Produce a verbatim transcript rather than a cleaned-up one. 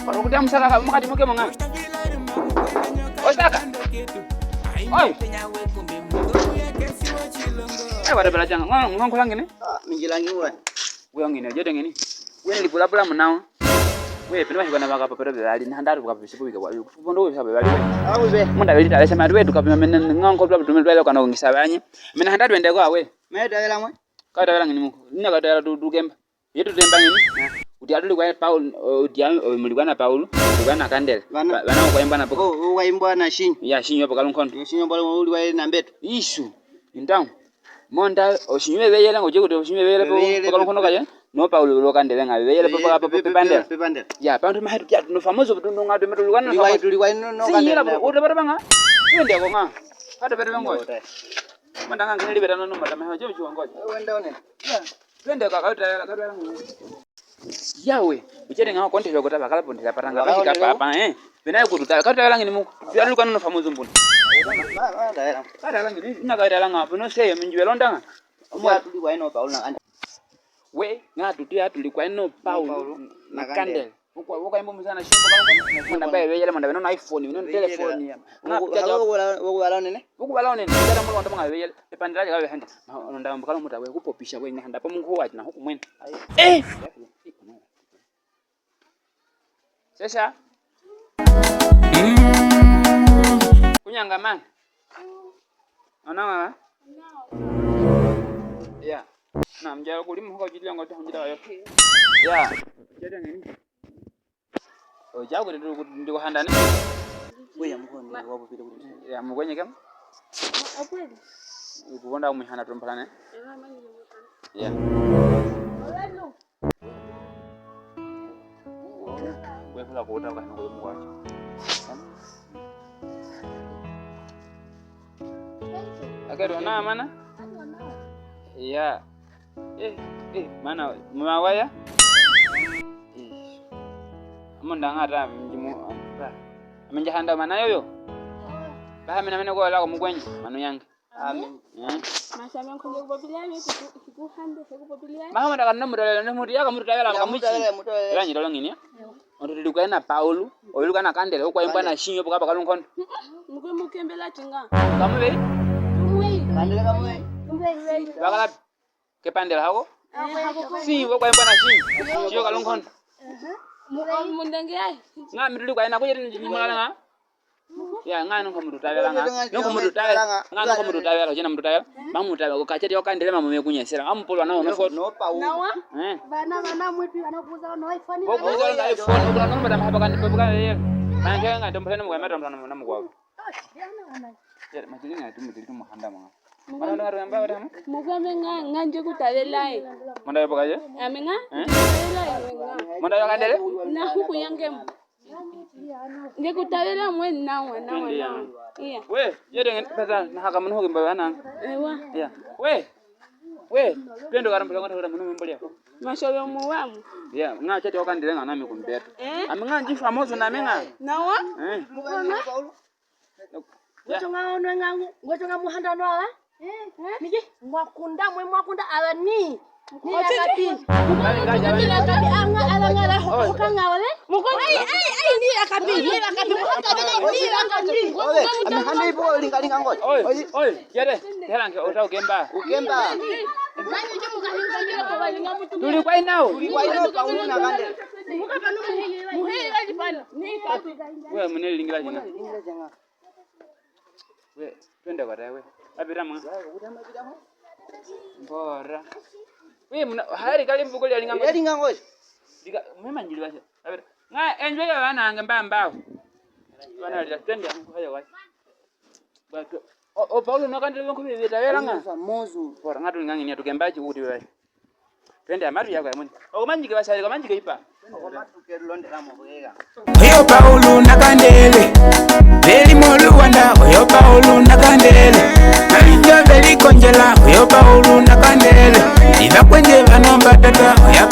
Okuti amusaka ka, mukati muke mo nga. Osaka. Oi. Eh, wada bela janga. Nga, nga nkola ngini? Ah, minjila ngi wa. Weye ngini, jete ngini. Weye ni bulabula munawo. Weye, peno bahi bana baka papero bebali, na handa ruka bisiku wike wa. Kubondo wisa bebali. Ah, webe. Munda beli tale sema, weye tuka pima mene nga nkola tume bebali kana ngisa banyi. Mena handa twende kwa we. Me tawela mwe. Ka tawela ngini muko. Nina ka tawela tu, tukemba. Yetu temba ngini? Uti atuli kwa Paul, uti a, muli kwa na Paul, muli kwa na Kandele. Bana. Ba, bana kwa imba na poko. Oh, kwa imba na shinyi. Ya, shinyi poko kalunkondo. Ya, shinyi poko uli kwa na mbeto. Isu. Intang. Monda, oshinyi webeyele, ngoje kuti oshinyi webeyele poko kalunkondo kaye. No Paul lo Kandele nga webeyele poko pepandela. Pepandela. Ya, pantu mahetu ya, no famoso butundu nga tume tuli kwa na famoso. Tuli kwa no Kandele. Uta bata banga. Wende ko nga. Hata bata bango. Manda nga ngeli beta no mata mahetu jo jo ngo. Wende one. Ya. Twende ka, ka tawela, ka tawela ngini. Yawe, uchete nga konte yoko taba kala ponte la patanga. Bakala pasi ka papa, eh. Bena kutu ta, ka tawela ngini mu. Yaluka no famoso mbuni. Ka tawela ngini, na ka tawela nga, beno se minji welonda nga. Mwa tuli kwa ino Paul na Kandele. We, nga tuti atuli kwa ino Paul na Kandele. Uko, uko imbo musana shimbo kama mwana bae weyele mwana beno na iPhone, beno telephone ya. Nga kujaja. Uko wala onene. Uko wala onene. Kujaja mwana wanda mwana weyele. Epandela jaga wehande. Nonda mbukalo muta we kupopisha we nyahanda pa mungu wati na huku mwene. Eh. Sesa. Kunyanga man. Ona wa? Ya. Na mjalo kulimu huko jitile ngo ta mjalo yo. Ya. Jete ngini. Oja kuti ndi kuhanda ne? Kwe ya mukoni wa bupile kuti. Ya mukwenye kama? Akweli. Kukonda kumwihana tumpalane. Ya. Kwe kula kuta kwa nuko mukwacho. Akero na mana? Ya. Eh, eh, mana, mawaya? Eh. Amonda nga ta minji mu, ta. Minji handa mana yoyo? Baha mina mene ko la ko mukwenye, manu yange. Amen. Eh? Masha me nkonje kupopilia mi kuku, kuku hande, kupopilia. Maha manda kana mutale, mutale, mutale, mutale. Ranyi tolo ngini. Ondo tuli kwa ina Paulu, oyulu kana Kandele, okwa imba na shinyo, poka paka lunkondo. Mukwe mukembela tinga. Kamuwe? Kamuwe. Kandele kamuwe. Kamuwe. Bakala kepandela hako? Eh, hako. Si, okwa imba na shinyo. Shinyo kalunkondo. Mu, mundenge ai. Nga mituli kwa ina kujeri ni mwala nga. Ya, nga nonko mutu tawela nga. Nonko mutu tawela. Nga nonko mutu tawela, jena mutu tawela. Mamu tawela, ko kacheti yo Kandele mamu mekunyesela. Amu polo na ono foto. No Paulu. Nawa? Eh. Bana, bana mwitu bana kuza no iPhone. Ko kuza no iPhone, ko no mada mahaba kandi pobuka ye. Manje nga tombo na mukwa, tombo na mukwa. Ya, majili nga tumu jili tumu handa mwa. Mukwa me nga, nga nje kutawela ye. Manda yo poka ye? Ame nga, eh? Kutawela ye nga. Manda yo Kandele? Na huku yange. Nge kutawela mwe nawa, nawa, nawa. Iya. We, yede ngen pesa na haka munu hoki mbawe anang. Ewa. Iya. We. We, twende kara mpula ngata kara munu mbole. Mashobe mu wamu. Iya, nga chete okandile nga nami kumbeto. Eh? Ami nga nji famoso nami nga. Nawa? Eh. Mukona? Ngochonga ono nga, ngochonga muhanda no ala. Eh? Niki? Mwakunda, mwe mwakunda ala ni. Ni la kapi. Ni la kapi, anga ala ngala ho, hokanga ole. Ai, ai, ai, ni la kapi, ni la kapi, ni la kapi. Owe, ami hande ipo linga linga ngoja. Oi, oi, yere, telange ota ukemba. Ukemba. Tuli kwa inao. Tuli kwa inao Paulu na Kandele. Wewe mune lingila jina. We, twende kwa tawe. Abira mwa. Mbora. We, muna, hari kali mbuko lya linga ngoja. Lya linga ngoja. Lika, mema njili basi. Abira. Nga, enjoy ya bana ange mbambao. Bana lya twende angu haya wa. But, o, o, Paulu na Kandele banku bibita belanga. Famoso. Mbora, nga tulinga nginia tukembaji kuti bebali. Twende amatu yako yamuni. Oko manjike basali, oko manjike ipa. Oko matu ke londe la mubwega. Oyo Paulu na Kandele. Beli mu Luanda, oyo Paulu na Kandele. Nalinjo beli konjela, oyo Paulu na Kandele. Iba kwenje bano batata, oya